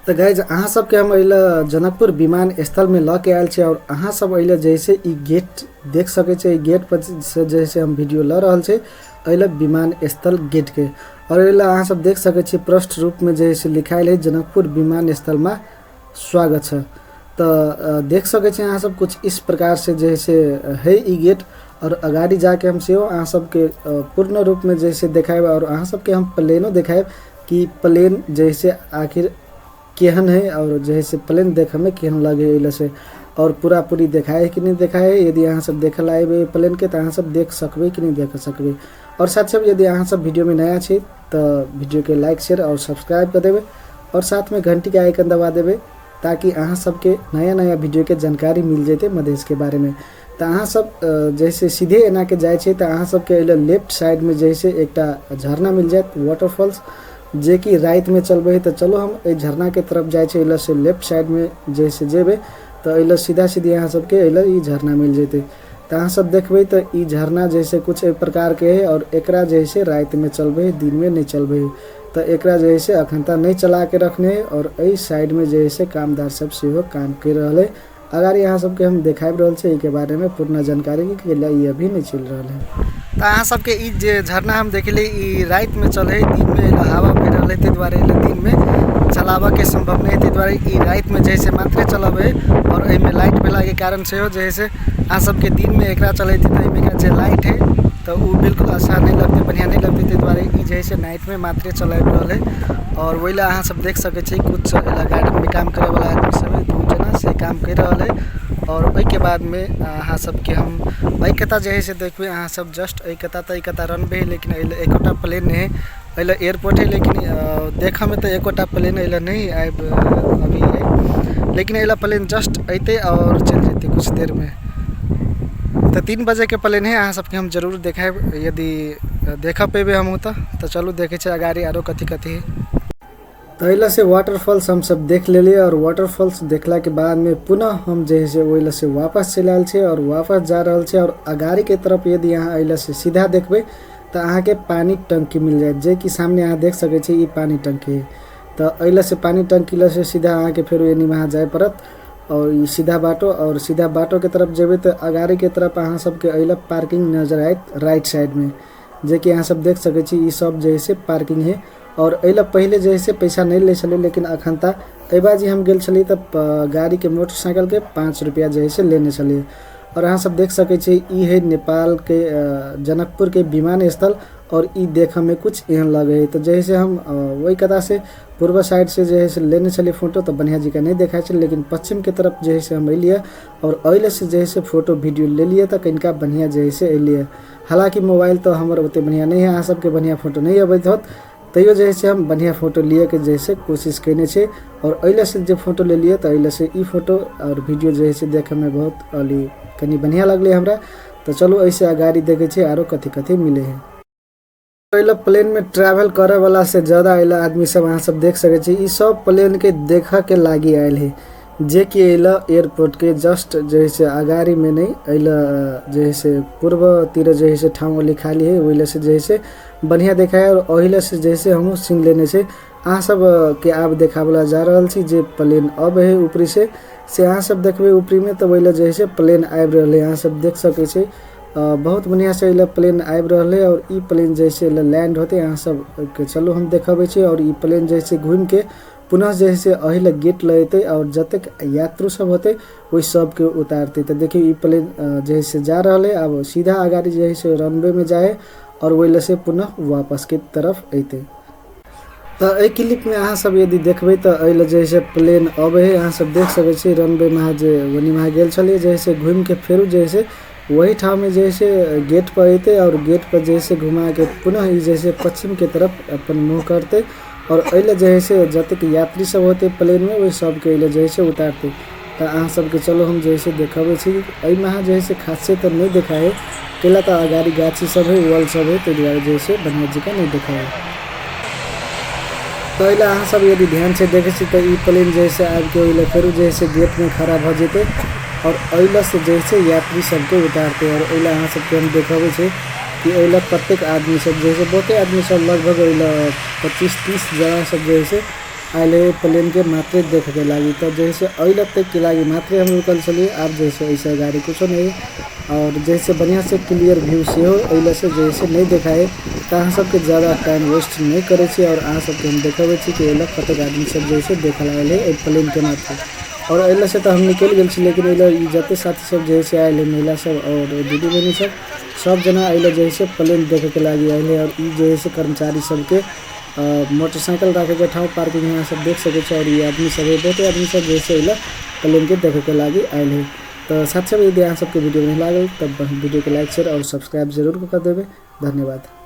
तऽ गाइज अहाँ सबके हम एहि जनकपुर विमान स्थलमे लऽ के आयल छी आओर अहाँ सब एहि जैसे ई गेट देख सकै छी एहि गेट पर से जैसे हम वीडियो लऽ रहल छी एहि विमान स्थल गेटके आओर एहि अहाँ सब देख सकै छी प्रष्ट रूपमे जे से लिखायल है जनकपुर विमान स्थलमे स्वागत छै तऽ देख सकै छी अहाँ सब कुछ इस प्रकार से जे से है ई गेट आओर अगाड़ी जाके हम सेहो अहाँ सबके पूर्ण रूपमे जे से देखायब आओर अहाँ सबके हम प्लेनो देखायब कि प्लेन जैसे आखिर केहन है और जैसे प्लेन देखैमे केहन लगे एहि से और पूरा पूरी देखाए है कि नहीं देखाए है। यदि अहाँ सब देखे ला अयबै प्लेन के तऽ अहाँ सब देख सकबै कि नहीं देख सकबै। और साथ साथ यदि अहाँ सब वीडियो में नया छी तऽ वीडियो के लाइक शेयर और सब्सक्राइब कर देबै और साथ में घंटी के आइकन दबा देबै ताकि अहाँ सबके नया नया वीडियो के जानकारी मिल जेतै मधेश के बारे में। तऽ अहाँ सब जैसे सीधे एना के जाइ छै तऽ अहाँ सबके एहि लेफ्ट साइड में जैसे एकटा झरना मिल जायत वाटरफॉल्स जे कि राति में चलबै तऽ चलो हम एहि झरना के तरफ जाइ छै एहि से लेफ्ट साइड में जैसे जेबै तऽ एहि सीधा सीधी अहाँ सबके एहि ई झरना मिल जेतै। तऽ अहाँ सब देखबै तऽ ई झरना जैसे कुछ एहि प्रकार के है और एकरा जैसे राति में चलबै दिन में नहीं चलबै तऽ एकरा जे है अखन तक नहीं चला के रखने है और एहि साइड में जे है कामदार सब सेहो काम कर रहल है। अगाड़ी अहाँ सबके हम देखाबि रहल छी एहिके बारेमे पूर्ण जानकारी कि ई अभी नहि चलि रहल है। तऽ अहाँ सबके ई जे झरना हम देखली ई रातिमे चलै है, दिनमे एहि हवा बहि रहल है ताहि दुआरे एहि दिनमे चलाबऽके सम्भव नहि है, ताहि दुआरे ई रातिमे जे है से मात्रे चलबै है और एहिमे लाइट भेलाके कारण सेहो जे है से अहाँ सबके दिनमे एकरा चलेतै तऽ एहिमे जे लाइट है तऽ ओ बिल्कुल अच्छा नहि लगतै, बढ़िआँ नहि लगतै, ताहि दुआरे ई जे है से नाइटमे मात्रे चलाबि रहल है। और ओहि लए अहाँ सब देख सकै छी कुछ गार्डनमे काम करैवला आदमी सब है, दू जना से काम करि रहल है। और ओहिके बादमे अहाँ सबके हम एहि कता जे है से देखबै अहाँ सब जस्ट एहि कता तऽ एहि कता रनवे है लेकिन एहि लए एकोटा प्लेन नहि है। एहि लए एयरपोर्ट है लेकिन देखऽमे तऽ एकोटा प्लेन एहि लए नहि आबि अभी है, लेकिन एहि लए प्लेन जस्ट अयतै आओर चलि जेतै कुछ देरमे। तऽ 3 बजेके प्लेन है, अहाँ सबके हम जरूर देखायब यदि देख पेबै हमहूँ तऽ चलू देखै छियै अगाड़ी आरो कथी कथी है। तऽ एहि से वाटरफॉल्स हमसब देख लेलियै और वाटरफॉल्स देखलाके बादमे पुनः हम जे है से ओहि से वापस चलि आयल छियै और वापस जा रहल छियै। और अगाड़ीके तरफ यदि अहाँ एहि से सीधा देखबै तऽ अहाँके पानी टंकी मिल जायत, जे कि सामने अहाँ देख सकै छी ई पानी टंकी है। तऽ एहि से पानी टंकी लग से सीधा अहाँके फेर एनी वहाँ जाय पड़त और ई सीधा बाटो और सीधा बाटो के तरफ जेबै तऽ अगाड़ीके तरफ अहाँ सबके एहि पार्किंग नजर आयत राइट साइडमे, जे कि अहाँ सब देख सकै छी ई सब जे है से पार्किंग है। और एहि लए पहिले जे है से पैसा नहि लै छलै, लेकिन अखन तक एहि बार जे हम गेल छलियै तऽ गाड़ीके मोटरसाइकिलके 5 रुपैआ जे है से लेने छलियै। और अहाँ सब देख सकै छी ई है नेपालके जनकपुरके विमानस्थल और ई देखऽमे कुछ एहन लगै है। तऽ जे है से हम ओहि कता से पूर्व साइड से जे है से लेने छलियै फोटो तऽ बढ़िआँ जकाँ नहि देखाइ छलै, लेकिन पश्चिमके तरफ जे है से हम एलियै और एहि से जे है से फोटो वीडियो लेलियै तऽ कनिका बढ़िआँ जे है से एलियै। हालाँकि मोबाइल तऽ हमर ओते बढ़िआँ नहि है, अहाँ सबके बढ़िआँ फोटो नहि अबैत होत, तैयो जे है से हम बढ़िआँ फोटो लिएके जे है से कोशिश कयने छी। और एहि से जे फोटो लेलियै तऽ एहि से ई फोटो और वीडियो जे है से देखैमे बहुत अली कनि बढ़िआँ लगलै हमरा। तऽ चलू एहिसँ अगाड़ी देखै छियै आरो कथी कथी मिलै है। एहि प्लेनमे ट्रैवल करैवला से ज्यादा एहि आदमी सब अहाँ सब देख सकै छी ई सब प्लेनके देखऽके लागी आयल है, जे कि एहि एयरपोर्टके जस्ट जे है से अगाड़ीमे नहि एहि जे है से पूर्वतिर जे है से ठाउँ अली खाली है ओहि से जे है से बढ़िआँ देखाय और ओहि से जे है से हमहूँ सीन लेने छी। अहाँ सबके आब देखाबला जा रहल छी जे प्लेन अबै है ऊपरी से अहाँ सब देखबै ऊपरीमे तऽ ओहि जे है से प्लेन आबि रहल है, अहाँ सब देख सकै छी। बहुत बढ़िआँ से एहि प्लेन आबि रहल है और ई प्लेन जे है से लैंड होतै अहाँ सबके चलू हम देखबै छी। और ई प्लेन जे है से घुमिके पुनः जे है से एहि लए गेट लग एतै और जतेक यात्रु सब होतै ओहि सबके उतारतै। तऽ देखियौ ई प्लेन जे है से जा रहल है, आब सीधा अगाड़ी जे है से रनवे में जाइ है और ओहि से पुनः वापस के तरफ एतै। तऽ एहि क्लिपमे अहाँ सब यदि देखबै तऽ एहि लए जे है से प्लेन अबै है, अहाँ सब देख सकै छी रनवे मे जे ओनी मे गेल छलियै जे है से घुमिके फेरो जे है से वही ठाममे जे है से गेट पर एतै और गेट पर जे है से घुमाके पुनः ई जे है से पश्चिमके तरफ अपन मुँह करतै और एहि लए जे है से जतेक यात्री सब होतै प्लेनमे ओहि सबके एहि लए जे है से उतारतै। तऽ अहाँ सबके चलू हम जे है से देखबै छी। एहिमे अहाँ जे है से खासियत तऽ नहि देखाइ है, कैला तऽ अगाड़ी गाछी सब है वॉल सब है, ताहि दुआरे जे है से बढ़िआँ जकाँ नहि देखाइ है। तऽ एहि लए अहाँ सब यदि ध्यान से देखै छी तऽ ई प्लेन जे है से आबिके ओहि लए फेरो जे है से गेटमे खड़ा भऽ जेतै और एहि लए से जे है से यात्री सबके उतारतै। और एहि लए अहाँ सबके हम देखबै छी कि एहि लए कतेक आदमी सब जे है से बहुते आदमी सब लगभग एहि लए 25-30 जना सब जे है से आयल है प्लेन के मात्रे देखे के लागि। तऽ जैसे अइला तक के लागि मात्रे हम रुकल छलियै, आब जैसे ऐसे गाड़ी कुछो नहीं। और जैसे बढ़िया से क्लियर व्यू सेहो अइला से जैसे नहीं देखाए, तऽ अहाँ सबके ज़्यादा टाइम वेस्ट नहीं करै छी और अहाँ सबके हम देखबै छी कि अइला कतेक आदमी सब जैसे देखल आयल है एहि प्लेन के मात्रे। और अइला से तऽ हम निकलि गेल छी, लेकिन अइला ई जते साथी सब जैसे आयल है, महिला सब और दीदी बहिनी सब, सब जना अइला जैसे प्लेन देखे के लागि आयल है। और ई जैसे कर्मचारी सबके मोटरसाइकिल राखे के ठाउँ पार्किंग यहाँ सब देख सकै छी। और ई आदमी सब है, बहुते आदमी सब जैसे अइला प्लेन के देखे के लागि आयल है। तऽ साथ सब यदि अहाँ सबके वीडियो बढ़िया लागल तब वीडियो के लाइक शेयर और सब्सक्राइब जरूर कर देबै। धन्यवाद।